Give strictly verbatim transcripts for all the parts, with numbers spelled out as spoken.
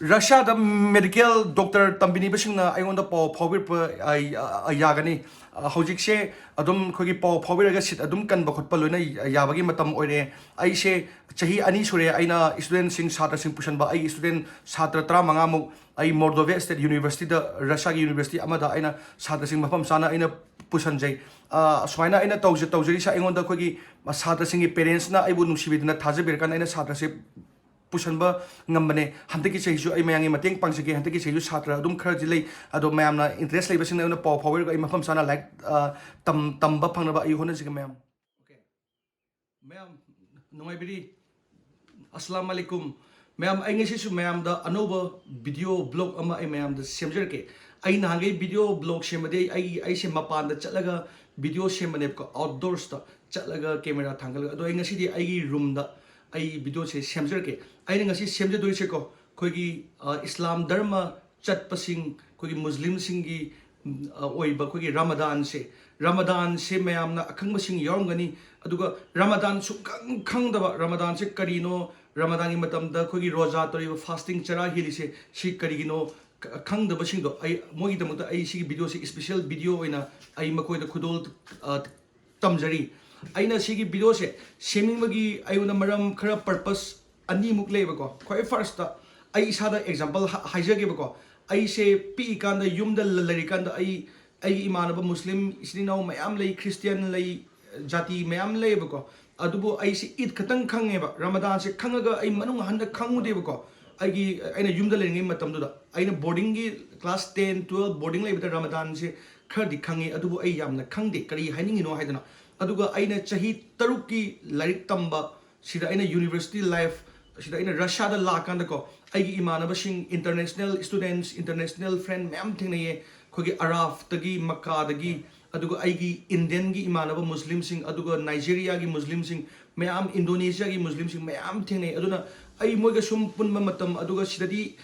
ꯔꯁꯤꯌꯥꯗ medical doctor ꯇꯝꯕꯤꯅꯤꯡꯕꯁꯤꯡꯅ ꯑꯩꯉꯣꯟꯗ ꯄꯥꯎ ꯐꯥꯎꯕꯤꯔꯛꯄ, ꯑ, ꯑ, ꯌꯥꯒꯅꯤ꯫ ꯑ, ꯍꯧꯖꯤꯛꯁꯦ ꯑꯗꯨꯝ ꯑꯩꯈꯣꯏꯒꯤ ꯄꯥꯎ ꯐꯥꯎꯕꯤꯔꯒ ꯁꯤꯠ ꯑꯗꯨꯝ ꯀꯟꯕ ꯈꯣꯠꯄ ꯂꯣꯏꯅ ꯌꯥꯕꯒꯤ ꯃꯇꯝ ꯑꯣꯏꯔꯦ꯫ ꯑꯩꯁꯦ ꯆꯍꯤ ꯑꯅꯤ ꯁꯨꯔꯦ ꯑꯩꯅ ꯁ꯭ꯇꯨꯗꯦꯟꯁꯤꯡ, ꯁꯥꯇ꯭ꯔꯁꯤꯡ ꯄꯨꯁꯟꯕ꯫ ꯑꯩꯒꯤ ꯁ꯭ꯇꯨꯗꯦꯟ ꯁꯥꯇ꯭ꯔ ꯇꯔꯥꯃꯉꯥꯃꯨꯛ ꯑꯩ ꯃꯣꯜꯗꯣꯚꯤꯌꯥ ꯁ꯭ꯇꯦꯠ ꯌꯨꯅꯤꯚꯔꯁꯤꯇꯤꯗ, ꯔꯁꯤꯌꯥꯒꯤ ꯌꯨꯅꯤꯚꯔꯁꯤꯇꯤ ꯑꯃꯗ ꯑꯩꯅ ꯁꯥꯇ꯭ꯔꯁꯤꯡ ꯃꯐꯝ ꯆꯥꯅ ꯑꯩꯅ ꯄꯨꯁꯟꯖꯩ꯫ ꯑ, ꯁꯨꯃꯥꯏꯅ ꯑꯩꯅ ꯇꯧꯖ-, ꯇꯧꯖꯔꯤꯁꯦ ꯑꯩꯉꯣꯟꯗ ꯑꯩꯈꯣꯏꯒꯤ ꯁꯥꯇ꯭ꯔꯁꯤꯡꯒꯤ ꯄꯦꯔꯦꯟꯁꯅ ꯑꯩꯕꯨ ꯅꯨꯡꯁꯤꯕꯤꯗꯨꯅ ꯊꯥꯖꯕꯤꯔꯀꯥꯟꯗ ꯑꯩꯅ ꯁꯥꯇ꯭ꯔꯁꯦ ꯄꯨꯁꯟꯕ ꯉꯝꯕꯅꯦ꯫ ꯍꯟꯗꯛꯀꯤ ꯆꯍꯤꯁꯨ ꯑꯩ ꯃꯌꯥꯝꯒꯤ ꯃꯇꯦꯡ ꯄꯥꯡꯖꯒꯦ꯫ ꯍꯟꯗꯛꯀꯤ ꯆꯍꯤꯁꯨ ꯁꯥꯇ꯭ꯔ ꯑꯗꯨꯝ ꯈꯔꯗꯤ ꯂꯩ, ꯑꯗꯣ ꯃꯌꯥꯝꯅ ꯏꯟꯇꯔꯦꯁ ꯂꯩꯕꯁꯤꯡꯅ ꯑꯩꯉꯣꯟꯗ ꯄꯥꯎ ꯐꯥꯎꯕꯤꯔꯒ ꯑꯩ ꯃꯐꯝ ꯆꯥꯅ ꯂꯥꯏꯔꯤꯛ, ꯑ, ꯇꯝ-, ꯇꯝꯕ ꯐꯪꯅꯕ ꯑꯩ ꯍꯣꯠꯅꯖꯒꯦ ꯃꯌꯥꯝ꯫ Okay. ꯃꯌꯥꯝ ꯅꯨꯡꯉꯥꯏꯕꯤꯔꯤ? ꯑꯁꯂꯥꯝ ꯑꯂꯩꯀꯨꯝ꯫ ꯃꯌꯥꯝ, ꯑꯩ ꯉꯁꯤꯁꯨ ꯃꯌꯥꯝꯗ ꯑꯅꯧꯕ ꯚꯤꯗꯤꯑꯣ ꯕ꯭ꯂꯣꯒ ꯑꯃ ꯑꯩ ꯃꯌꯥꯝꯗ ꯁꯦꯝꯖꯔꯛꯀꯦ꯫ ꯑꯩ ꯅꯍꯥꯟꯈꯩ ꯚꯤꯗꯤꯑꯣ ꯕ꯭ꯂꯣꯒ ꯁꯦꯝꯕꯗꯤ ꯑꯩ, ꯑꯩꯁꯦ ꯃꯄꯥꯟꯗ ꯆꯠꯂꯒ ꯚꯤꯗꯤꯑꯣ ꯁꯦꯝꯕꯅꯦꯕꯀꯣ, ꯑꯥꯎꯠꯗꯣꯔꯁꯇ ꯆꯠꯂꯒ ꯀꯦꯃꯦꯔꯥ ꯊꯥꯡꯒꯠꯂꯒ꯫ ꯑꯗꯣ ꯑꯩ ꯉꯁꯤꯗꯤ ꯑꯩꯒꯤ ꯔꯨꯝꯗ ꯑꯩ ꯚꯤꯗꯤꯑꯣꯁꯦ ꯁꯦꯝꯖꯔꯛꯀꯦ꯫ ꯑꯩꯅ ꯉꯁꯤ ꯁꯦꯝꯖꯗꯣꯏꯁꯦꯀꯣ, ꯑꯩꯈꯣꯏꯒꯤ, ꯑ, ꯏꯁꯂꯥꯝ ꯙꯔꯃ ꯆꯠꯄꯁꯤꯡ, ꯑꯩꯈꯣꯏꯒꯤ ꯃꯨꯁꯂꯤꯝꯁꯤꯡꯒꯤ, ꯎꯝ, ꯑ, ꯑꯣꯏꯕ ꯑꯩꯈꯣꯏꯒꯤ ꯔꯃꯗꯥꯟꯁꯦ, ꯔꯃꯗꯥꯟꯁꯦ ꯃꯌꯥꯝꯅ ꯑꯈꯪꯕꯁꯤꯡ ꯌꯥꯎꯔꯝꯒꯅꯤ꯫ ꯑꯗꯨꯒ ꯔꯃꯗꯥꯟ ꯁꯨꯡꯈꯪ ꯈꯪꯗꯕ, ꯔꯃꯗꯥꯟꯁꯦ ꯀꯔꯤꯅꯣ, ꯔꯃꯗꯥꯟꯒꯤ ꯃꯇꯝꯗ ꯑꯩꯈꯣꯏꯒꯤ ꯔꯣꯖꯥ ꯇꯧꯔꯤꯕ, ꯐꯥꯁꯇꯤꯡ, ꯆꯔꯥ ꯍꯦꯜꯂꯤꯁꯦ ꯁꯤ ꯀꯔꯤꯒꯤꯅꯣ ꯈ-, ꯈꯪꯗꯕꯁꯤꯡꯗꯣ, ꯑꯩ ꯃꯣꯏꯒꯤꯗꯃꯛꯇ ꯑꯩ ꯁꯤꯒꯤ ꯚꯤꯗꯤꯑꯣꯁꯦ ꯏꯁꯄꯤꯁꯦꯜ ꯚꯤꯗꯤꯑꯣ ꯑꯣꯏꯅ ꯑꯩ ꯃꯈꯣꯏꯗ ꯈꯨꯗꯣꯜ, ꯑ, ꯇꯝꯖꯔꯤ꯫ ꯑꯩꯅ ꯁꯤꯒꯤ ꯚꯤꯗꯤꯑꯣꯁꯦ ꯁꯦꯝꯅꯤꯡꯕꯒꯤ ꯑꯩꯉꯣꯟꯗ ꯃꯔꯝ ꯈꯔ, ꯄꯔꯄꯁ ꯑꯅꯤꯃꯨꯛ ꯂꯩꯌꯦꯕꯀꯣ꯫ ꯈ꯭ꯋꯥꯏ ꯐꯥꯔꯁꯇ ꯑꯩ ꯏꯁꯥꯗ ꯑꯦꯛꯖꯥꯝꯄꯜ ꯍꯥ-, ꯍꯥꯏꯖꯒꯦꯕꯀꯣ꯫ ꯑꯩꯁꯦ ꯄꯤꯛꯏꯀꯥꯟꯗ ꯌꯨꯝꯗ ꯂ-, ꯂꯩꯔꯤꯀꯥꯟꯗ ꯑꯩ, ꯑꯩꯒꯤ ꯏꯃꯥꯟꯅꯕ ꯃꯨꯁꯂꯤꯝ ꯏꯆꯤꯟ ꯏꯅꯥꯎ ꯃꯌꯥꯝ ꯂꯩ, ꯈ꯭ꯔꯤꯁꯇꯤꯌꯥꯟ ꯂꯩ, ꯖꯥꯇꯤ ꯃꯌꯥꯝ ꯂꯩꯌꯦꯕꯀꯣ꯫ ꯑꯗꯨꯕꯨ ꯑꯩꯁꯦ ꯏꯗ ꯈꯛꯇꯪ ꯈꯪꯉꯦꯕ, ꯔꯃꯗꯥꯟꯁꯦ ꯈꯪꯉꯒ ꯑꯩ ꯃꯅꯨꯡ ꯍꯟꯅ ꯈꯪꯉꯨꯗꯦꯕꯀꯣ꯫ ꯑꯩꯒꯤ, ꯑꯩꯅ ꯌꯨꯝꯗ ꯂꯩꯔꯤꯉꯩ ꯃꯇꯝꯗꯨꯗ ꯑꯩꯅ ꯕꯣꯔꯗꯤꯡꯒꯤ ꯀ꯭ꯂꯥꯁ ꯇꯦꯟ, ꯇꯨꯋꯦꯜꯕ ꯕꯣꯔꯗꯤꯡ ꯂꯩꯕꯗ ꯔꯃꯗꯥꯟꯁꯦ ꯈꯔꯗꯤ ꯈꯪꯉꯤ, ꯑꯗꯨꯕꯨ ꯑꯩ ꯌꯥꯝꯅ ꯈꯪꯗꯦ ꯀꯔꯤ ꯍꯥꯏꯅꯤꯡꯉꯤꯅꯣ ꯍꯥꯏꯗꯅ꯫ ꯑꯗꯨꯒ ꯑꯩꯅ ꯆꯍꯤ ꯇꯔꯨꯛꯀꯤ ꯂꯥꯏꯔꯤꯛ ꯇꯝꯕ ꯁꯤꯗ ꯑꯩꯅ ꯌꯨꯅꯤꯚꯔꯁꯤꯇꯤ ꯂꯥꯏꯐ ꯁꯤꯗ ꯑꯩꯅ ꯔꯁꯤꯌꯥꯗ ꯂꯥꯛꯑꯀꯥꯟꯗꯀꯣ, ꯑꯩꯒꯤ ꯏꯃꯥꯟꯅꯕꯁꯤꯡ, ꯏꯟꯇꯔꯅꯦꯁꯅꯦꯜ ꯁ꯭ꯇꯨꯗꯦꯟꯠꯁ, ꯏꯟꯇꯔꯅꯦꯁꯅꯦꯜ ꯐ꯭ꯔꯦꯟ ꯃꯌꯥꯝ ꯊꯦꯡꯅꯩꯌꯦ꯫ ꯑꯩꯈꯣꯏꯒꯤ ꯑꯔꯥꯕꯇꯒꯤ, ꯃꯛꯀꯥꯗꯒꯤ, ꯑꯗꯨꯒ ꯑꯩꯒꯤ ꯏꯟꯗꯤꯌꯟꯒꯤ ꯏꯃꯥꯟꯅꯕ ꯃꯨꯁꯂꯤꯝꯁꯤꯡ, ꯑꯗꯨꯒ ꯅꯥꯏꯖꯦꯔꯤꯌꯥꯒꯤ ꯃꯨꯁꯂꯤꯝꯁꯤꯡ, ꯃꯌꯥꯝ, ꯏꯟꯗꯣꯅꯦꯁꯤꯌꯥꯒꯤ ꯃꯨꯁꯂꯤꯝꯁꯤꯡ ꯃꯌꯥꯝ ꯊꯦꯡꯅꯩ꯫ ꯑꯗꯨꯅ ꯑꯩ ꯃꯣꯏꯒ ꯁꯨꯝ ꯄꯨꯟꯕ ꯃꯇꯝ, ꯑꯗꯨꯒ ꯁꯤꯗꯗꯤ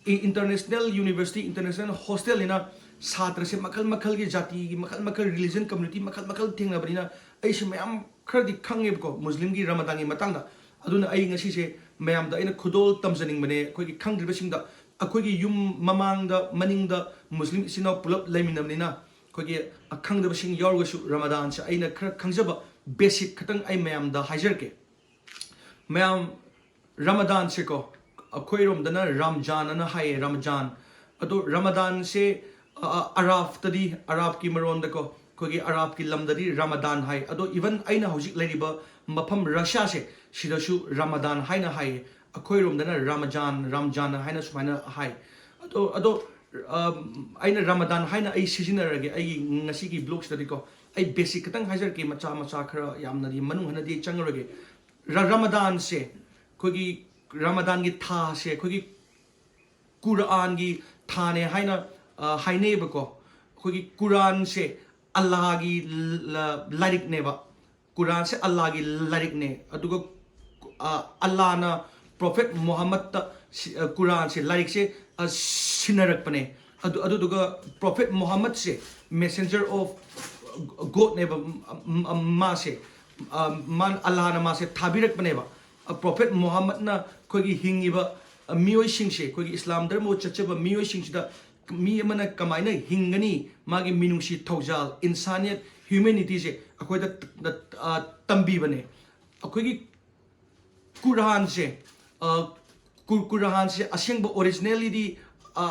ꯏ-, ꯏꯟꯇꯔꯅꯦꯁꯅꯦꯜ ꯌꯨꯅꯤꯚꯔꯁꯤꯇꯤ, ꯏꯟꯇꯔꯅꯦꯁꯅꯦꯜ ꯍꯣꯁꯇꯦꯜꯅꯤꯅ ꯁꯥꯇ꯭ꯔꯁꯦ ꯃꯈꯜ ꯃꯈꯜꯒꯤ, ꯖꯥꯇꯤꯒꯤ ꯃꯈꯜ ꯃꯈꯜ, ꯔꯤꯂꯤꯖꯟ ꯀꯝꯃ꯭ꯌꯨꯅꯤꯇꯤ ꯃꯈꯜ ꯃꯈꯜ ꯊꯦꯡꯅꯕꯅꯤꯅ ꯑꯩꯁꯦ ꯃꯌꯥꯝ ꯈꯔꯗꯤ ꯈꯪꯉꯦꯕꯀꯣ ꯃꯨꯁꯂꯤꯝꯒꯤ ꯔꯃꯗꯥꯟꯒꯤ ꯃꯇꯥꯡꯗ꯫ ꯑꯗꯨꯅ ꯑꯩ ꯉꯁꯤꯁꯦ ꯃꯌꯥꯝꯗ ꯑꯩꯅ ꯈꯨꯗꯣꯜ ꯇꯝꯖꯅꯤꯡꯕꯅꯦ꯫ ꯑꯩꯈꯣꯏꯒꯤ ꯈꯪꯗ꯭ꯔꯤꯕꯁꯤꯡꯗ, ꯑꯩꯈꯣꯏꯒꯤ ꯌꯨꯝ ꯃꯃꯥꯡꯗ, ꯃꯅꯤꯡꯗ ꯃꯨꯁꯂꯤꯝ ꯏꯆꯤꯟ ꯏꯅꯥꯎ ꯄꯨꯂꯞ ꯂꯩꯃꯤꯟꯅꯕꯅꯤꯅ, ꯑꯩꯈꯣꯏꯒꯤ ꯑꯈꯪꯗꯕꯁꯤꯡ ꯌꯥꯎꯔꯒꯁꯨ ꯔꯃꯗꯥꯟꯁꯦ ꯑꯩꯅ ꯈꯔ ꯈꯪꯖꯕ ꯕꯦꯁꯤꯛ ꯈꯛꯇꯪ ꯑꯩ ꯃꯌꯥꯝꯗ ꯍꯥꯏꯖꯔꯛꯀꯦ꯫ ꯃꯌꯥꯝ, ꯔꯃꯗꯥꯟꯁꯦꯀꯣ, ꯑꯩꯈꯣꯏꯔꯣꯝꯗꯅ ꯔꯝꯖꯥꯟ ꯑꯅ ꯍꯥꯏꯌꯦ, ꯔꯝꯖꯥꯟ꯫ ꯑꯗꯣ ꯔꯃꯗꯥꯟꯁꯦ, ꯑ, ꯑ, ꯑꯔꯥꯕꯇꯗꯤ, ꯑꯔꯥꯕꯀꯤ ꯃꯔꯣꯟꯗꯀꯣ, ꯑꯩꯈꯣꯏꯒꯤ ꯑꯔꯥꯕꯀꯤ ꯂꯝꯗꯗꯤ ꯔꯃꯗꯥꯟ ꯍꯥꯏ꯫ ꯑꯗꯣ ꯏꯚꯟ ꯑꯩꯅ ꯍꯧꯖꯤꯛ ꯂꯩꯔꯤꯕ ꯃꯐꯝ ꯔꯁꯤꯌꯥꯁꯦ, ꯁꯤꯗꯁꯨ ꯔꯃꯗꯥꯟ ꯍꯥꯏꯅ ꯍꯥꯏꯌꯦ꯫ ꯑꯩꯈꯣꯏꯔꯣꯝꯗꯅ ꯔꯃꯖꯥꯟ, ꯔꯝꯖꯥꯟ ꯍꯥꯏꯅ ꯁꯨꯃꯥꯏꯅ ꯍꯥꯏ꯫ ꯑꯗꯣ, ꯑꯗꯣ, ꯑ, ꯑꯩꯅ ꯔꯃꯗꯥꯟ ꯍꯥꯏꯅ ꯑꯩ ꯁꯤꯖꯤꯟꯅꯔꯒꯦ ꯑꯩꯒꯤ ꯉꯁꯤꯒꯤ ꯕ꯭ꯂꯣꯒꯁꯤꯗꯗꯤꯀꯣ꯫ ꯑꯩ ꯕꯦꯁꯤꯛ ꯈꯤꯇꯪ ꯍꯥꯏꯖꯔꯛꯀꯦ, ꯃꯆꯥ ꯃꯆꯥ ꯈꯔ, ꯌꯥꯝꯅꯗꯤ ꯃꯅꯨꯡ ꯍꯟꯅꯗꯤ ꯑꯩ ꯆꯪꯉꯔꯣꯏꯒꯦ꯫ ꯔ-, ꯔꯃꯗꯥꯟꯁꯦ, ꯑꯩꯈꯣꯏꯒꯤ ꯔꯃꯗꯥꯟꯒꯤ ꯊꯥꯁꯦ ꯑꯩꯈꯣꯏꯒꯤ ꯀꯨꯔꯥꯟꯒꯤ ꯊꯥꯅꯦ ꯍꯥꯏꯅ, ꯑ, ꯍꯥꯏꯅꯩꯌꯦꯕꯀꯣ꯫ ꯑꯩꯈꯣꯏꯒꯤ ꯀꯨꯔꯥꯟꯁꯦ ꯑꯜꯂꯥꯒꯤ ꯂ-, ꯂꯥꯏꯔꯤꯛꯅꯦꯕ꯫ ꯀꯨꯔꯥꯟꯁꯦ ꯑꯜꯂꯥꯒꯤ ꯂꯥꯏꯔꯤꯛꯅꯦ꯫ ꯑꯗꯨꯒ, ꯑ, ꯑꯜꯂꯥꯅ ꯄ꯭ꯔꯣꯐꯦꯠ ꯃꯨꯍꯝꯃꯗꯇ ꯁꯤ-, ꯑ, ꯀꯨꯔꯥꯟꯁꯦ, ꯂꯥꯏꯔꯤꯛꯁꯦ, ꯑ, ꯁꯤꯟꯅꯔꯛꯄꯅꯦ꯫ ꯑꯗꯨ, ꯑꯗꯨꯗꯨꯒ ꯄ꯭ꯔꯣꯐꯦꯠ ꯃꯨꯍꯝꯃꯗꯁꯦ messenger of Godꯅꯦꯕ, ꯃ-, ꯃ-, ꯃꯥꯁꯦ, ꯑ, ꯃꯥ-, ꯑꯜꯂꯥꯅ ꯃꯥꯁꯦ ꯊꯥꯕꯤꯔꯛꯄꯅꯦꯕ꯫ ꯑ, ꯄ꯭ꯔꯣꯐꯦꯠ ꯃꯨꯍꯝꯃꯗꯅ ꯑꯩꯈꯣꯏꯒꯤ ꯍꯤꯡꯉꯤꯕ, ꯑ, ꯃꯤꯑꯣꯏꯁꯤꯡꯁꯦ, ꯑꯩꯈꯣꯏꯒꯤ ꯏꯁꯂꯥꯝ ꯙꯔꯃ ꯆꯠꯆꯕ ꯃꯤꯑꯣꯏꯁꯤꯡꯁꯤꯗ ꯃꯤ ꯑꯃꯅ ꯀꯃꯥꯏꯅ ꯍꯤꯡꯒꯅꯤ, ꯃꯥꯒꯤ ꯃꯤꯅꯨꯡꯁꯤ ꯊꯧꯖꯥꯜ, ꯏꯟꯁꯥꯅꯤꯌꯠ, ꯍ꯭ꯌꯨꯃꯦꯅꯤꯇꯤꯁꯦ ꯑꯩꯈꯣꯏꯗ ꯇ-, ꯇ-, ꯑ, ꯇꯝꯕꯤꯕꯅꯦ꯫ ꯑꯩꯈꯣꯏꯒꯤ ꯀꯨꯔꯥꯟꯁꯦ, ꯑ, ꯀꯨ-, ꯀꯨꯔꯥꯟꯁꯦ ꯑꯁꯦꯡꯕ ꯑꯣꯔꯤꯖꯤꯅꯦꯜꯂꯤꯗꯤ, ꯑ,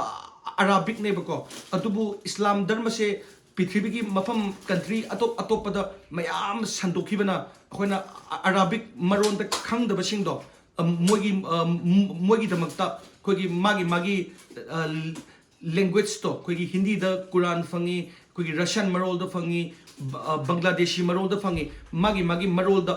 ꯑꯔꯥꯕꯤꯛꯅꯦꯕꯀꯣ꯫ ꯑꯗꯨꯕꯨ ꯏꯁꯂꯥꯝ ꯙꯔꯃꯁꯦ ꯄ꯭ꯔꯤꯊꯤꯕꯤꯒꯤ ꯃꯐꯝ, ꯀꯟꯇ꯭ꯔꯤ ꯑꯇꯣꯞ ꯑꯇꯣꯞꯄꯗ ꯃꯌꯥꯝ ꯁꯟꯗꯣꯛꯈꯤꯕꯅ, ꯑꯩꯈꯣꯏꯅ ꯑ-, ꯑꯔꯥꯕꯤꯛ ꯃꯔꯣꯟꯗ ꯈꯪꯗꯕꯁꯤꯡꯗꯣ, ꯑ, ꯃꯣꯏꯒꯤ, ꯑ, ꯃ-, ꯃꯣꯏꯒꯤꯗꯃꯛꯇ ꯑꯩꯈꯣꯏꯒꯤ ꯃꯥꯒꯤ, ꯃꯥꯒꯤ, ꯑ, ꯂꯦꯡꯒ꯭ꯋꯦꯖꯇꯣ, ꯑꯩꯈꯣꯏꯒꯤ ꯍꯤꯟꯗꯤꯗ ꯀꯨꯔꯥꯟ ꯐꯪꯉꯤ, ꯑꯩꯈꯣꯏꯒꯤ ꯔꯁꯤꯌꯥꯟ ꯃꯔꯣꯜꯗ ꯐꯪꯉꯤ, ꯕ-, ꯑ, ꯕꯪꯒ꯭ꯂꯥꯗꯦꯁꯤ ꯃꯔꯣꯜꯗ ꯐꯪꯉꯤ, ꯃꯥꯒꯤ, ꯃꯥꯒꯤ ꯃꯔꯣꯜꯗ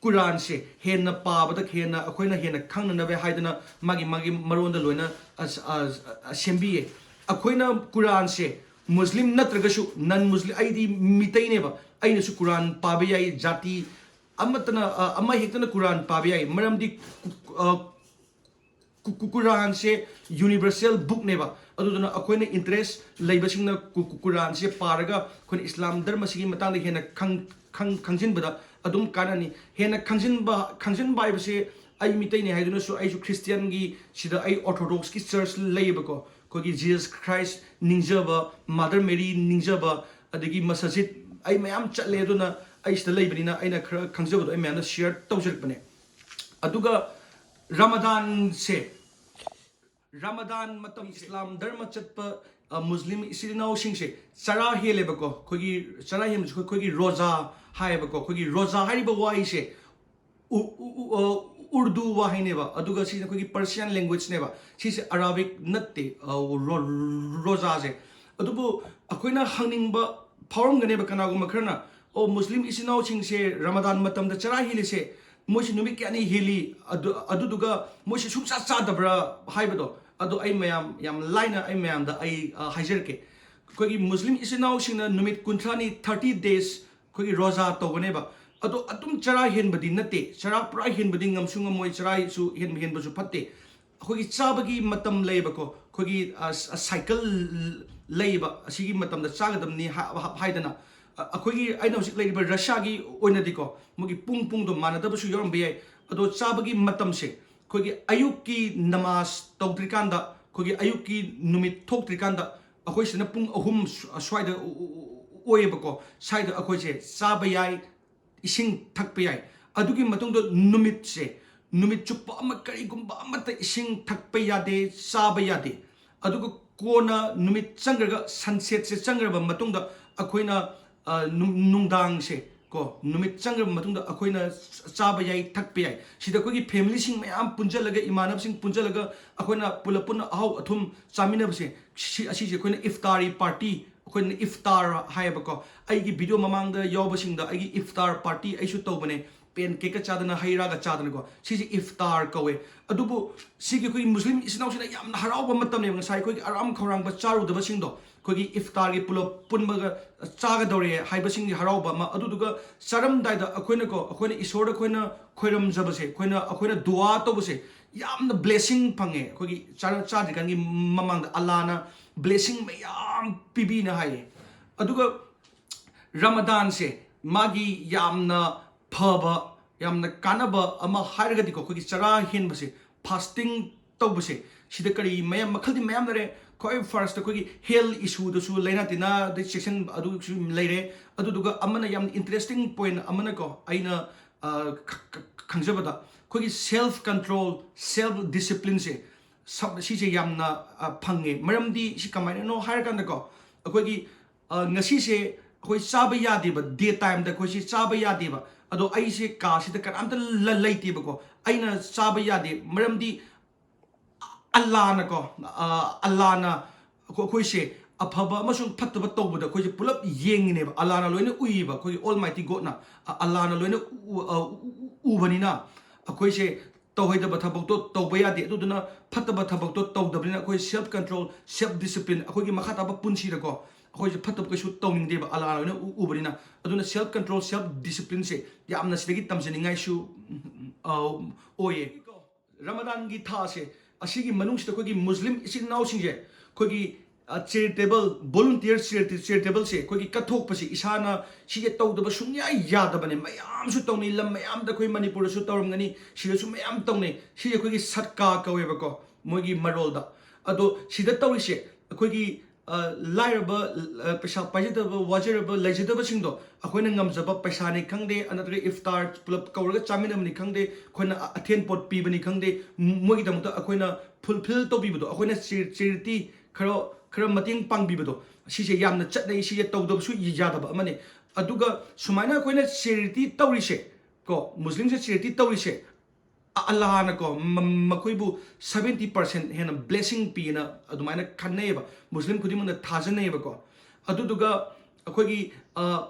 ꯀꯨꯔꯥꯟꯁꯦ ꯍꯦꯟꯅ ꯄꯥꯕꯗ, ꯍꯦꯟꯅ ꯑꯩꯈꯣꯏꯅ ꯍꯦꯟꯅ ꯈꯪꯅꯅꯕ ꯍꯥꯏꯗꯅ ꯃꯥꯒꯤ, ꯃꯥꯒꯤ ꯃꯔꯣꯟꯗ ꯂꯣꯏꯅ ꯑ-, ꯑ-, ꯑ-, ꯁꯦꯝꯕꯤꯌꯦ꯫ ꯑꯩꯈꯣꯏꯅ ꯀꯨꯔꯥꯟꯁꯦ ꯃꯨꯁꯂꯤꯝ ꯅꯠꯇ꯭ꯔꯒꯁꯨ, ꯅꯟ ꯃꯨꯁꯂꯤꯝ, ꯑꯩꯗꯤ ꯃꯤꯇꯩꯅꯦꯕ, ꯑꯩꯅꯁꯨ ꯀꯨꯔꯥꯟ ꯄꯥꯕ ꯌꯥꯏ, ꯖꯥꯇꯤ ꯑꯃꯠꯇꯅ, ꯑ, ꯑꯃ ꯍꯦꯛꯇꯅ ꯀꯨꯔꯥꯟ ꯄꯥꯕ ꯌꯥꯏ꯫ ꯃꯔꯝꯗꯤ ꯀꯨ-, ꯑ, ꯀꯨ-, ꯀꯨ-, ꯀꯨꯔꯥꯟꯁꯦ ꯌꯨꯅꯤꯚꯔꯁꯦꯜ ꯕꯨꯛꯅꯦꯕ꯫ ꯑꯗꯨꯗꯨꯅ ꯑꯩꯈꯣꯏꯅ ꯏꯟꯇꯔꯦꯁ ꯂꯩꯕꯁꯤꯡꯅ ꯀꯨ-, ꯀꯨ-, ꯀꯨꯔꯥꯟꯁꯦ ꯄꯥꯔꯒ ꯑꯩꯈꯣꯏꯅ ꯏꯁꯂꯥꯝ ꯙꯔꯃꯁꯤꯒꯤ ꯃꯇꯥꯡꯗ ꯍꯦꯟꯅ ꯈꯪ-, ꯈꯪ-, ꯈꯪꯖꯤꯟꯕꯗ ꯑꯗꯨꯝ ꯀꯥꯟꯅꯅꯤ꯫ ꯍꯦꯟꯅ ꯈꯪꯖꯤꯟꯕ, ꯈꯪꯖꯤꯟꯕ ꯍꯥꯏꯕꯁꯦ, ꯑꯩ ꯃꯤꯇꯩꯅꯤ ꯍꯥꯏꯗꯨꯅꯁꯨ ꯑꯩꯁꯨ ꯈ꯭ꯔꯤꯁꯇꯤꯌꯥꯟꯒꯤ ꯁꯤꯗ ꯑꯩ ꯑꯣꯔꯊꯣꯗꯣꯛꯁꯀꯤ ꯆꯔꯆ ꯂꯩꯌꯦꯕꯀꯣ꯫ ꯑꯩꯈꯣꯏꯒꯤ ꯖꯤꯖꯁ ꯈ꯭ꯔꯥꯏꯁ ꯅꯤꯡꯖꯕ, ꯃꯥꯗꯔ ꯃꯦꯔꯤ ꯅꯤꯡꯖꯕ, ꯑꯗꯒꯤ ꯃꯁꯖꯤꯠ ꯑꯩ ꯃꯌꯥꯝ ꯆꯠꯂꯦ꯫ ꯑꯗꯨꯅ ꯑꯩ ꯁꯤꯗ ꯂꯩꯕꯅꯤꯅ ꯑꯩꯅ ꯈꯔ ꯈꯪꯖꯕꯗꯣ ꯑꯩ ꯃꯌꯥꯝꯗ ꯁꯤꯌꯔ ꯇꯧꯖꯔꯛꯄꯅꯦ꯫ ꯑꯗꯨꯒ ꯔꯃꯗꯥꯟꯁꯦ, ꯔꯃꯗꯥꯟ ꯃꯇꯝ ꯏꯁꯂꯥꯝ ꯙꯔꯃ ꯆꯠꯄ ꯃꯨꯁꯂꯤꯝ ꯏꯆꯤꯜ ꯏꯅꯥꯎꯁꯤꯡꯁꯦ ꯆꯔꯥ ꯍꯦꯜꯂꯦꯕꯀꯣ꯫ ꯑꯩꯈꯣꯏꯒꯤ ꯆꯔꯥ ꯍꯦꯟꯕꯁꯦ ꯑꯩꯈꯣꯏ- ꯑꯩꯈꯣꯏꯒꯤ ꯔꯣꯖꯥ ꯍꯥꯏꯌꯦꯕꯀꯣ꯫ ꯑꯩꯈꯣꯏꯒꯤ ꯔꯣꯖꯥ ꯍꯥꯏꯔꯤꯕ ꯋꯥꯍꯩꯁꯦ ꯎ- ꯎ- ꯎ- ꯑ, ꯎꯔꯗꯨ ꯋꯥꯍꯩꯅꯦꯕ꯫ ꯑꯗꯨꯒ ꯁꯤꯁꯦ ꯑꯩꯈꯣꯏꯒꯤ ꯄꯔꯁꯤꯌꯥꯟ ꯂꯦꯡꯒ꯭ꯋꯦꯖꯅꯦꯕ꯫ ꯁꯤꯁꯦ ꯑꯔꯥꯕꯤꯛ ꯅꯠꯇꯦ, ꯑ, ꯔꯣ- ꯔꯣꯖꯥꯁꯦ꯫ ꯑꯗꯨꯕꯨ ꯑꯩꯈꯣꯏꯅ ꯍꯪꯅꯤꯡꯕ ꯐꯥꯎꯔꯝꯒꯅꯦꯕ ꯀꯅꯥꯒꯨꯝꯕ ꯈꯔꯅ, "ꯑꯣ, ꯃꯨꯁꯂꯤꯝ ꯏꯆꯤꯟ ꯏꯅꯥꯎꯁꯤꯡꯁꯦ ꯔꯃꯗꯥꯟ ꯃꯇꯝꯗ ꯆꯔꯥ ꯍꯦꯜꯂꯤꯁꯦ ꯃꯣꯏꯁꯦ ꯅꯨꯃꯤꯠ ꯀꯌꯥꯅꯤ ꯍꯦꯜꯂꯤ, ꯑꯗꯨ- ꯑꯗꯨꯗꯨꯒ ꯃꯣꯏꯁꯦ ꯁꯨꯡꯆꯥ ꯆꯥꯗꯕ꯭ꯔꯥ?" ꯍꯥꯏꯕꯗꯣ꯫ ꯑꯗꯣ ꯑꯩ ꯃꯌꯥꯝ ꯌꯥꯝ ꯂꯥꯏꯅ ꯑꯩ ꯃꯌꯥꯝꯗ ꯑꯩ, ꯑ, ꯍꯥꯏꯖꯔꯛꯀꯦ꯫ ꯑꯩꯈꯣꯏꯒꯤ ꯃꯨꯁꯂꯤꯝ ꯏꯆꯤꯟ ꯏꯅꯥꯎꯁꯤꯡꯅ ꯅꯨꯃꯤꯠ ꯀꯨꯟꯊ꯭ꯔꯥꯅꯤ, ꯊꯥꯔꯇꯤ ꯗꯦꯖ, ꯑꯩꯈꯣꯏꯒꯤ ꯔꯣꯖꯥ ꯇꯧꯒꯅꯦꯕ꯫ ꯑꯗꯣ ꯑꯗꯨꯝ ꯆꯔꯥ ꯍꯦꯟꯕꯗꯤ ꯅꯠꯇꯦ, ꯆꯔꯥ ꯄꯨꯔꯥ ꯍꯦꯟꯕꯗꯤ ꯉꯝꯁꯨ ꯉꯝꯃꯣꯏ, ꯆꯔꯥꯁꯨ ꯍꯦꯟꯕ ꯍꯦꯟꯕꯁꯨ ꯐꯠꯇꯦ꯫ ꯑꯩꯈꯣꯏꯒꯤ ꯆꯥꯕꯒꯤ ꯃꯇꯝ ꯂꯩꯌꯦꯕꯀꯣ꯫ ꯑꯩꯈꯣꯏꯒꯤ, ꯑ, ꯁ- ꯑ, ꯁꯥꯏꯀꯜ ꯂꯩꯌꯦꯕ, ꯑꯁꯤꯒꯤ ꯃꯇꯝꯗ ꯆꯥꯒꯗꯕꯅꯤ ꯍꯥ- ꯍꯥ- ꯍꯥꯏꯗꯅ꯫ ꯑ, ꯑꯩꯈꯣꯏꯒꯤ, ꯑꯩꯅ ꯍꯧꯖꯤꯛ ꯂꯩꯔꯤꯕ ꯔꯁꯤꯌꯥꯒꯤ ꯑꯣꯏꯅꯗꯤꯀꯣ, ꯃꯣꯏꯒꯤ ꯄꯨꯡ ꯄꯨꯡꯗꯣ ꯃꯥꯟꯅꯗꯕꯁꯨ ꯌꯥꯎꯔꯝꯕ ꯌꯥꯏ꯫ ꯑꯗꯣ ꯆꯥꯕꯒꯤ ꯃꯇꯝꯁꯦ ꯑꯩꯈꯣꯏꯒꯤ ꯑꯌꯨꯛꯀꯤ ꯅꯃꯥꯖ ꯇꯧꯗ꯭ꯔꯤꯀꯥꯟꯗ, ꯑꯩꯈꯣꯏꯒꯤ ꯑꯌꯨꯛꯀꯤ ꯅꯨꯃꯤꯠ ꯊꯣꯛꯇ꯭ꯔꯤꯀꯥꯟꯗ, ꯑꯩꯈꯣꯏ ꯁꯤꯗꯅ ꯄꯨꯡ ꯑꯍꯨꯝ ꯁ꯭ꯋ- ꯁ꯭ꯋꯥꯏꯗ ꯑꯣ- ꯑꯣ- ꯑꯣ- ꯑꯣꯏꯌꯦꯕꯀꯣ꯫ ꯁ꯭ꯋꯥꯏꯗ ꯑꯩꯈꯣꯏꯁꯦ ꯆꯥꯕ ꯌꯥꯏ, ꯏꯁꯤꯡ ꯊꯛꯄ ꯌꯥꯏ꯫ ꯑꯗꯨꯒꯤ ꯃꯇꯨꯡꯗ ꯅꯨꯃꯤꯠꯁꯦ, ꯅꯨꯃꯤꯠ ꯆꯨꯞꯄ ꯑꯃ ꯀꯔꯤꯒꯨꯝꯕ ꯑꯃꯠꯇ ꯏꯁꯤꯡ ꯊꯛꯄ ꯌꯥꯗꯦ, ꯆꯥꯕ ꯌꯥꯗꯦ꯫ ꯑꯗꯨꯒ ꯀꯣꯟꯅ ꯅꯨꯃꯤꯠ ꯆꯪꯈ꯭ꯔꯒ, ꯁꯟꯁꯦꯠꯁꯦ ꯆꯪꯈ꯭ꯔꯕ ꯃꯇꯨꯡꯗ ꯑꯩꯈꯣꯏꯅ, ꯑ, ꯅꯨꯡ- ꯅꯨꯡꯗꯥꯡꯁꯦ ꯀꯣ, ꯅꯨꯃꯤꯠ ꯆꯪꯈ꯭ꯔꯕ ꯃꯇꯨꯡꯗ ꯑꯩꯈꯣꯏꯅ ꯆꯥꯕ ꯌꯥꯏ, ꯊꯛꯄ ꯌꯥꯏ꯫ ꯁꯤꯗ ꯑꯩꯈꯣꯏꯒꯤ ꯐꯦꯃꯤꯂꯤꯁꯤꯡ ꯃꯌꯥꯝ ꯄꯨꯟꯁꯤꯜꯂꯒ, ꯏꯃꯥꯟꯅꯕꯁꯤꯡ ꯄꯨꯟꯁꯤꯜꯂꯒ ꯑꯩꯈꯣꯏꯅ ꯄꯨꯂꯞ ꯄꯨꯟꯅ ꯑꯍꯥꯎ ꯑꯊꯨꯝ ꯆꯥꯃꯤꯟꯅꯕꯁꯦ, ꯁꯤ- ꯑꯁꯤꯁꯦ ꯑꯩꯈꯣꯏꯅ ꯏꯐꯇꯥꯔꯤ ꯄꯥꯔꯇꯤ, ꯑꯩꯈꯣꯏꯅ ꯏꯐꯇꯥꯔ ꯍꯥꯏꯌꯦꯕꯀꯣ꯫ ꯑꯩꯒꯤ ꯚꯤꯗꯤꯑꯣ ꯃꯃꯥꯡꯗ ꯌꯥꯎꯕꯁꯤꯡꯗ ꯑꯩꯒꯤ ꯏꯐꯇꯥꯔ ꯄꯥꯔꯇꯤ ꯑꯩꯁꯨ ꯇꯧꯕꯅꯦ, ꯄꯦꯟ ꯀꯦꯛꯀ ꯆꯥꯗꯅ, ꯍꯩ ꯔꯥꯒ ꯆꯥꯗꯅꯀꯣ꯫ ꯁꯤꯁꯦ ꯏꯐꯇꯥꯔ ꯀꯧꯋꯦ꯫ ꯑꯗꯨꯕꯨ ꯁꯤꯒꯤ ꯑꯩꯈꯣꯏꯒꯤ ꯃꯨꯁꯂꯤꯝ ꯏꯆꯤꯟ ꯏꯅꯥꯎꯁꯤꯅ ꯌꯥꯝꯅ ꯍꯔꯥꯎꯕ ꯃꯇꯝꯅꯦꯕ꯫ ꯉꯁꯥꯏ ꯑꯩꯈꯣꯏꯒꯤ ꯑꯔꯥꯝ ꯈꯧꯔꯥꯡꯕ ꯆꯥꯔꯨꯗꯕꯁꯤꯡꯗꯣ ꯑꯩꯈꯣꯏꯒꯤ ꯏꯐꯇꯥꯔꯒꯤ ꯄꯨꯂꯞ ꯄꯨꯟꯕꯒ ꯆꯥꯒꯗꯧꯔꯦ ꯍꯥꯏꯕꯁꯤꯡꯒꯤ ꯍꯔꯥꯎꯕ ꯑꯃ꯫ ꯑꯗꯨꯗꯨꯒ ꯆꯥꯔꯝꯗꯥꯏꯗ ꯑꯩꯈꯣꯏꯅꯀꯣ, ꯑꯩꯈꯣꯏꯅ ꯏꯁꯣꯔꯗ ꯑꯩꯈꯣꯏꯅ ꯈꯣꯏꯔꯝꯖꯕꯁꯦ, ꯑꯩꯈꯣꯏꯅ, ꯑꯩꯈꯣꯏꯅ ꯗꯨꯋꯥ ꯇꯧꯕꯁꯦ ꯌꯥꯝꯅ ꯕ꯭ꯂꯦꯁꯤꯡ ꯐꯪꯉꯦ꯫ ꯑꯩꯈꯣꯏꯒꯤ ꯆꯥꯔ- ꯆꯥꯗ꯭ꯔꯤꯀꯥꯟꯒꯤ ꯃꯃꯥꯡꯗ ꯑꯜꯂꯥꯅ ꯕ꯭ꯂꯦꯁꯤꯡ ꯃꯌꯥꯝ ꯄꯤꯕꯤꯅ ꯍꯥꯏꯌꯦ꯫ ꯑꯗꯨꯒ ꯔꯃꯗꯥꯟꯁꯦ ꯃꯥꯒꯤ ꯌꯥꯝꯅ ꯐꯕ ꯌꯥꯝꯅ ꯀꯥꯟꯅꯕ ꯑꯃ ꯍꯥꯏꯔꯒꯗꯤꯀꯣ, ꯑꯩꯈꯣꯏꯒꯤ ꯆꯔꯥ ꯍꯦꯟꯕꯁꯦ, ꯐꯥꯁꯇꯤꯡ ꯇꯧꯕꯁꯦ, ꯁꯤꯗ ꯀꯔꯤ ꯃꯌꯥꯝ, ꯃꯈꯜꯗꯤ ꯃꯌꯥꯝ ꯂꯩꯔꯦ꯫ ꯈ꯭ꯋꯥꯏ ꯐꯥꯔꯁꯇ ꯑꯩꯈꯣꯏꯒꯤ ꯍꯦꯜꯊ ꯏꯁꯨꯗꯁꯨ, ꯂꯥꯏꯅꯥ ꯇꯤꯟꯅꯥ, ꯑꯗꯩ ꯆꯦꯛꯁꯤꯟ ꯑꯗꯨꯒꯤꯁꯨ ꯂꯩꯔꯦ꯫ ꯑꯗꯨꯗꯨꯒ ꯑꯃꯅ ꯌꯥꯝ ꯏꯟꯇꯔꯦꯁꯇꯤꯡ ꯄꯣꯏꯟ ꯑꯃꯅꯀꯣ, ꯑꯩꯅ ꯑ, ꯈ- ꯈ- ꯈꯪꯖꯕꯗ, ꯑꯩꯈꯣꯏꯒꯤ ꯁꯦꯜꯐ ꯀꯟꯇ꯭ꯔꯣꯜ, ꯁꯦꯜꯐ ꯗꯤꯁꯤꯄ꯭ꯂꯤꯟꯁꯦ, ꯁꯤꯁꯦ ꯌꯥꯝꯅ ꯑ, ꯐꯪꯉꯦ꯫ ꯃꯔꯝꯗꯤ ꯁꯤ ꯀꯃꯥꯏꯅꯅꯣ ꯍꯥꯏꯔꯀꯥꯟꯗꯀꯣ, ꯑꯩꯈꯣꯏꯒꯤ ꯑ, ꯉꯁꯤꯁꯦ ꯑꯩꯈꯣꯏ ꯆꯥꯕ ꯌꯥꯗꯦꯕ, ꯗꯦ ꯇꯥꯏꯝꯗ ꯑꯩꯈꯣꯏꯁꯦ ꯆꯥꯕ ꯌꯥꯗꯦꯕ꯫ ꯑꯗꯣ ꯑꯩꯁꯦ ꯀꯥꯁꯤꯗ ꯀꯅꯥꯝꯇ ꯂ- ꯂꯩꯇꯦꯕꯀꯣ, ꯑꯩꯅ ꯆꯥꯕ ꯌꯥꯗꯦ꯫ ꯃꯔꯝꯗꯤ ꯑꯜꯂꯥꯅꯀꯣ, ꯑ, ꯑꯜꯂꯥꯅ ꯑꯩꯈꯣꯏ- ꯑꯩꯈꯣꯏꯁꯦ ꯑꯐꯕ ꯑꯃꯁꯨꯡ ꯐꯠꯇꯕ ꯇꯧꯕꯗ ꯑꯩꯈꯣꯏꯁꯦ ꯄꯨꯂꯞ ꯌꯦꯡꯉꯤꯅꯦꯕ꯫ ꯑꯜꯂꯥꯅ ꯂꯣꯏꯅ ꯎꯏꯌꯦꯕ, ꯑꯩꯈꯣꯏꯒꯤ ꯑꯣꯜ ꯃꯥꯏꯇꯤ ꯒꯣꯗꯅ꯫ ꯑ- ꯑꯜꯂꯥꯅ ꯂꯣꯏꯅ ꯎ- ꯑ- ꯎ- ꯎ- ꯎꯕꯅꯤꯅ, ꯑꯩꯈꯣꯏꯁꯦ ꯇꯧꯍꯩꯗꯕ ꯊꯕꯛꯇꯣ ꯇꯧꯕ ꯌꯥꯗꯦ꯫ ꯑꯗꯨꯗꯨꯅ ꯐꯠꯇꯕ ꯊꯕꯛꯇꯣ ꯇꯧꯗꯕꯅꯤꯅ, ꯑꯩꯈꯣꯏ ꯁꯦꯜꯐ ꯀꯟꯇ꯭ꯔꯣꯜ, ꯁꯦꯜꯐ ꯗꯤꯁꯤꯄ꯭ꯂꯤꯟ, ꯑꯩꯈꯣꯏꯒꯤ ꯃꯈꯥ ꯇꯥꯕ ꯄꯨꯟꯁꯤꯗꯀꯣ, ꯑꯩꯈꯣꯏꯁꯦ ꯐꯠꯇꯕ ꯀꯩꯁꯨ ꯇꯧꯅꯤꯡꯗꯦꯕ, ꯑꯜꯂꯥꯅ ꯂꯣꯏꯅ ꯎ- ꯎꯕꯅꯤꯅ꯫ ꯑꯗꯨꯅ ꯁꯦꯜꯐ ꯀꯟꯇ꯭ꯔꯣꯜ, ꯁꯦꯜꯐ ꯗꯤꯁꯤꯄ꯭ꯂꯤꯟꯁꯦ ꯌꯥꯝꯅ ꯁꯤꯗꯒꯤ ꯇꯝꯖꯅꯤꯡꯉꯥꯏꯁꯨ, ꯎꯝ, ꯑ, ꯑꯣꯏꯌꯦ꯫ ꯔꯃꯗꯥꯟꯒꯤ ꯊꯥꯁꯦ, ꯑꯁꯤꯒꯤ ꯃꯅꯨꯡꯁꯤꯗ ꯑꯩꯈꯣꯏꯒꯤ ꯃꯨꯁꯂꯤꯝ ꯏꯆꯤꯟ ꯏꯅꯥꯎꯁꯤꯡꯁꯦ, ꯑꯩꯈꯣꯏꯒꯤ ꯆꯦꯔꯤꯇꯦꯕꯜ, ꯚꯣꯂꯨꯟꯇꯤꯌꯔ ꯆꯦꯔꯤꯇꯦꯕꯜꯁꯦ ꯑꯩꯈꯣꯏꯒꯤ ꯀꯠꯊꯣꯛꯄꯁꯦ, ꯏꯁꯥꯅ ꯁꯤꯁꯦ ꯇꯧꯗꯕ ꯁꯨꯡꯌꯥ ꯌꯥꯗꯕꯅꯦ꯫ ꯃꯌꯥꯝꯁꯨ ꯇꯧꯅꯩ, ꯂꯝ ꯃꯌꯥꯝꯗ, ꯑꯩꯈꯣꯏ ꯃꯅꯤꯄꯨꯔꯗꯁꯨ ꯇꯧꯔꯝꯒꯅꯤ, ꯁꯤꯗꯁꯨ ꯃꯌꯥꯝ ꯇꯧꯅꯩ꯫ ꯁꯤꯁꯦ ꯑꯩꯈꯣꯏꯒꯤ ꯁꯠꯀꯥ ꯀꯧꯋꯦꯕꯀꯣ, ꯃꯣꯏꯒꯤ ꯃꯔꯣꯜꯗ꯫ ꯑꯗꯣ ꯁꯤꯗ ꯇꯧꯔꯤꯁꯦ, ꯑꯩꯈꯣꯏꯒꯤ ꯑ, ꯂꯥꯏꯔꯕ, ꯑ, ꯄꯩꯁꯥ ꯄꯥꯏꯖꯗꯕ, ꯋꯥꯖꯔꯕ, ꯂꯩꯖꯗꯕꯁꯤꯡꯗꯣ ꯑꯩꯈꯣꯏꯅ ꯉꯝꯖꯕ ꯄꯩꯁꯥꯅꯤ ꯈꯪꯗꯦ, ꯅꯠꯇ꯭ꯔꯒ ꯏꯐꯇꯥꯔ ꯄꯨꯂꯞ ꯀꯧꯔꯒ ꯆꯥꯃꯤꯟꯅꯕꯅꯤ ꯈꯪꯗꯦ, ꯑꯩꯈꯣꯏꯅ ꯑ- ꯑꯊꯦꯟ ꯄꯣꯠ ꯄꯤꯕꯅꯤ ꯈꯪꯗꯦ, ꯃ- ꯃꯣꯏꯒꯤꯗꯃꯛꯇ ꯑꯩꯈꯣꯏꯅ ꯐꯨꯜꯐꯤꯜ ꯇꯧꯕꯤꯕꯗꯣ, ꯑꯩꯈꯣꯏꯅ ꯆꯦ- ꯆꯦꯔꯤꯇꯤ ꯈꯔ, ꯈꯔ ꯃꯇꯦꯡ ꯄꯥꯡꯕꯤꯕꯗꯣ, ꯁꯤꯁꯦ ꯌꯥꯝꯅ ꯆꯠꯅꯩ꯫ ꯁꯤꯁꯦ ꯇꯧꯗꯕꯁꯨ ꯌꯥꯗꯕ ꯑꯃꯅꯤ꯫ ꯑꯗꯨꯒ ꯁꯨꯃꯥꯏꯅ ꯑꯩꯈꯣꯏꯅ ꯆꯦꯔꯤꯇꯤ ꯇꯧꯔꯤꯁꯦ, ꯀꯣ, ꯃꯨꯁꯂꯤꯝꯁꯦ ꯆꯦꯔꯤꯇꯤ ꯇꯧꯔꯤꯁꯦ, ꯑ- ꯑꯜꯂꯥꯍꯅꯀꯣ, ꯃ- ꯃꯈꯣꯏꯕꯨ ꯁꯚꯦꯟꯇꯤ ꯄꯥꯔꯁꯦꯟ ꯍꯦꯟꯅ ꯕ꯭ꯂꯦꯁꯤꯡ ꯄꯤꯌꯦꯅ ꯑꯗꯨꯃꯥꯏꯅ ꯈꯟꯅꯩꯌꯦꯕ, ꯃꯨꯁꯂꯤꯝ ꯈꯨꯗꯤꯡꯃꯛꯅ ꯊꯥꯖꯅꯩꯌꯦꯕꯀꯣ꯫ ꯑꯗꯨꯗꯨꯒ ꯑꯩꯈꯣꯏꯒꯤ, ꯑ,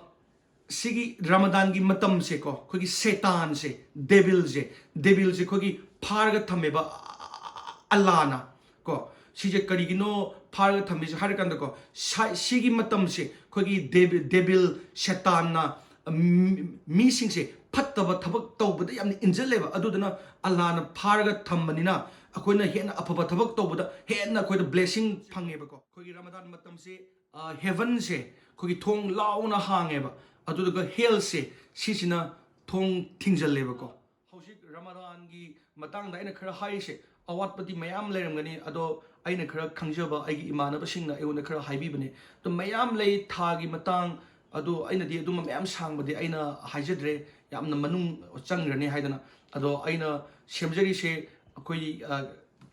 ꯁꯤꯒꯤ ꯔꯃꯗꯥꯟꯒꯤ ꯃꯇꯝꯁꯦꯀꯣ, ꯑꯩꯈꯣꯏꯒꯤ ꯁꯦꯇꯥꯟꯁꯦ, ꯗꯦꯕꯤꯜꯁꯦ, ꯗꯦꯕꯤꯜꯁꯦ ꯑꯩꯈꯣꯏꯒꯤ ꯐꯥꯔꯒ ꯊꯝꯃꯦꯕ, ꯑ- ꯑ- ꯑ- ꯑꯜꯂꯥꯅ꯫ ꯀꯣ, ꯁꯤꯁꯦ ꯀꯔꯤꯒꯤꯅꯣ ꯐꯥꯔꯒ ꯊꯝꯃꯤꯁꯦ ꯍꯥꯏꯔꯀꯥꯟꯗꯀꯣ, ꯁꯥ- ꯁꯤꯒꯤ ꯃꯇꯝꯁꯦ ꯑꯩꯈꯣꯏꯒꯤ ꯗꯦꯕꯤ- ꯗꯦꯕꯤꯜ, ꯁꯦꯇꯥꯟꯅ, ꯎꯝ, ꯃꯤꯁꯤꯡꯁꯦ ꯐꯠꯇꯕ ꯊꯕꯛ ꯇꯧꯕꯗ ꯌꯥꯝꯅ ꯏꯟꯖꯜꯂꯦꯕ꯫ ꯑꯗꯨꯗꯨꯅ ꯑꯜꯂꯥꯅ ꯐꯥꯔꯒ ꯊꯝꯕꯅꯤꯅ, ꯑꯩꯈꯣꯏꯅ ꯍꯦꯟꯅ ꯑꯐꯕ ꯊꯕꯛ ꯇꯧꯕꯗ ꯍꯦꯟꯅ ꯑꯩꯈꯣꯏꯗ ꯕ꯭ꯂꯦꯁꯤꯡ ꯐꯪꯉꯦꯕꯀꯣ꯫ ꯑꯩꯈꯣꯏꯒꯤ ꯔꯃꯗꯥꯟ ꯃꯇꯝꯁꯦ, ꯑ, ꯍꯦꯚꯟꯁꯦ ꯑꯩꯈꯣꯏꯒꯤ ꯊꯣꯡ ꯂꯥꯎꯅ ꯍꯥꯡꯉꯦꯕ, ꯑꯗꯨꯗꯨꯒ ꯍꯦꯜꯁꯦ, ꯁꯤꯁꯤꯅ ꯊꯣꯡ ꯊꯤꯡꯖꯜꯂꯦꯕꯀꯣ꯫ ꯍꯧꯖꯤꯛ ꯔꯃꯗꯥꯟꯒꯤ ꯃꯇꯥꯡꯗ ꯑꯩꯅ ꯈꯔ ꯍꯥꯏꯔꯤꯁꯦ, ꯑꯋꯥꯠꯄꯗꯤ ꯃꯌꯥꯝ ꯂꯩꯔꯝꯒꯅꯤ, ꯑꯗꯣ ꯑꯩꯅ ꯈꯔ ꯈꯪꯖꯕ ꯑꯩꯒꯤ ꯏꯃꯥꯟꯅꯕꯁꯤꯡꯅ ꯑꯩꯉꯣꯟꯗ ꯈꯔ ꯍꯥꯏꯕꯤꯕꯅꯦ꯫ ꯑꯗꯣ ꯃꯌꯥꯝ ꯂꯩ, ꯊꯥꯒꯤ ꯃꯇꯥꯡ, ꯑꯗꯣ ꯑꯩꯅꯗꯤ ꯑꯗꯨꯝꯕ ꯃꯌꯥꯝ ꯁꯥꯡꯕꯗꯤ ꯑꯩꯅ ꯍꯥꯏꯖꯗ꯭ꯔꯦ, ꯌꯥꯝꯅ ꯃꯅꯨꯡ ꯆꯪꯈ꯭ꯔꯅꯤ ꯍꯥꯏꯗꯅ꯫ ꯑꯗꯣ ꯑꯩꯅ ꯁꯦꯝꯖꯔꯤꯁꯦ ꯑꯩꯈꯣꯏ, ꯑ,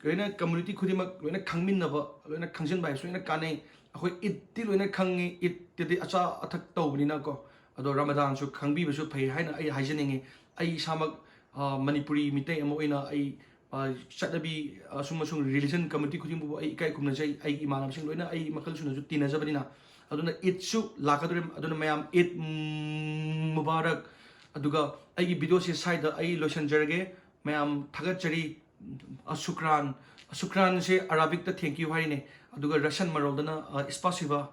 ꯂꯣꯏꯅ community ꯈꯨꯗꯤꯡꯃꯛ ꯂꯣꯏꯅ ꯈꯪꯃꯤꯟꯅꯕ, ꯂꯣꯏꯅ ꯈꯪꯖꯤꯟꯕ ꯍꯥꯏꯕꯁꯨ ꯂꯣꯏꯅ ꯀꯥꯟꯅꯩ꯫ ꯑꯩꯈꯣꯏ ꯏꯠꯇꯤ ꯂꯣꯏꯅ ꯈꯪꯉꯤ, ꯏꯠꯇꯗꯤ ꯑꯆꯥ ꯑꯊꯛ ꯇꯧꯕꯅꯤꯅꯀꯣ꯫ ꯑꯗꯣ ꯔꯃꯗꯥꯟꯁꯨ ꯈꯪꯕꯤꯕꯁꯨ ꯐꯩ ꯍꯥꯏꯅ ꯑꯩ ꯍꯥꯏꯖꯅꯤꯡꯉꯤ꯫ ꯑꯩ ꯏꯁꯥꯃꯛ, ꯑ, ꯃꯅꯤꯄꯨꯔꯤ ꯃꯤꯇꯩ ꯑꯃ ꯑꯣꯏꯅ ꯑꯩ, ꯑ, ꯆꯠꯅꯕꯤ ꯑꯁꯨꯝ ꯑꯁꯨꯝ religion community ꯈꯨꯗꯤꯡꯃꯛꯄꯨ ꯑꯩ ꯏꯀꯥꯏ ꯈꯨꯝꯅꯖꯩ꯫ ꯑꯩꯒꯤ ꯏꯃꯥꯟꯅꯕꯁꯤꯡ ꯂꯣꯏꯅ ꯑꯩ ꯃꯈꯜ ꯁꯨꯅꯁꯨ ꯇꯤꯟꯅꯖꯕꯅꯤꯅ꯫ ꯑꯗꯨꯅ ꯏꯠꯁꯨ ꯂꯥꯛꯀꯗꯧꯔꯦ꯫ ꯑꯗꯨꯅ ꯃꯌꯥꯝ ꯏꯠ ꯃꯨꯕꯥꯔꯛ꯫ ꯑꯗꯨꯒ ꯑꯩꯒꯤ videoꯁꯦ ꯁ꯭ꯋꯥꯏꯗ ꯑꯩ ꯂꯣꯏꯁꯤꯟꯖꯔꯒꯦ꯫ ꯃꯌꯥꯝ ꯊꯥꯒꯠꯆꯔꯤ꯫ ꯑ, ꯁꯨꯀ꯭ꯔꯥꯟ꯫ ꯁꯨꯀ꯭ꯔꯥꯟꯁꯦ Arabicꯇ thank you ꯍꯥꯏꯔꯤꯅꯦ꯫ ꯑꯗꯨꯒ Russian ꯃꯔꯣꯜꯗꯅ, ꯑ, ꯏꯁꯄꯥꯁꯤꯕ꯫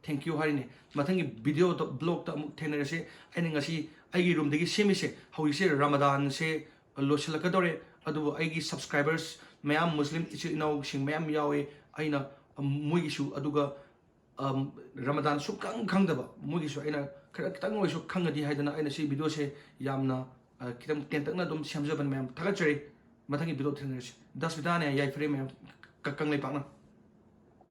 Thank you ꯍꯥꯏꯔꯤꯅꯦ꯫ ꯃꯊꯪꯒꯤ videoꯗ, vlogꯇ ꯑꯃꯨꯛ ꯊꯦꯡꯅꯔꯁꯦ꯫ ꯑꯩꯅ ꯉꯁꯤ ꯑꯩꯒꯤ roomꯗꯒꯤ ꯁꯦꯝꯃꯤꯁꯦ, ꯍꯧꯖꯤꯛꯁꯦ ꯔꯃꯗꯥꯟꯁꯦ ꯂꯣꯏꯁꯤꯜꯂꯛꯀꯗꯧꯔꯦ, ꯑꯗꯨꯕꯨ ꯑꯩꯒꯤ subscribers ꯃꯌꯥꯝ, ꯃꯨꯁꯂꯤꯝ ꯏꯆꯤꯜ ꯏꯅꯥꯎꯁꯤꯡ ꯃꯌꯥꯝ ꯌꯥꯎꯋꯦ꯫ ꯑꯩꯅ, ꯑꯝ, ꯃꯣꯏꯒꯤꯁꯨ, ꯑꯗꯨꯒ, ꯑꯝ, ꯔꯃꯗꯥꯟ ꯁꯨꯛꯈꯪ ꯈꯪꯗꯕ ꯃꯣꯏꯒꯤꯁꯨ ꯑꯩꯅ ꯈꯔ ꯈꯤꯇꯪ ꯑꯣꯏꯔꯁꯨ ꯈꯪꯒꯗꯤ ꯍꯥꯏꯗꯅ ꯑꯩꯅ ꯁꯤ videoꯁꯦ ꯌꯥꯝꯅ, ꯑ, ꯈꯤꯇꯪ ꯇꯦꯟꯇꯛꯅ ꯑꯗꯨꯝ ꯁꯦꯝꯖꯕꯅꯤ꯫ ꯃꯌꯥꯝ ꯊꯥꯒꯠꯆꯔꯤ꯫ ꯃꯊꯪꯒꯤ video ꯊꯦꯡꯅꯔꯁꯤ꯫ ꯗꯁ ꯕꯤꯗꯥꯅꯦ, ꯌꯥꯏꯐꯔꯦ ꯃꯌꯥꯝ꯫ ꯀ-, ꯀꯪꯂꯩꯄꯥꯛꯅ꯫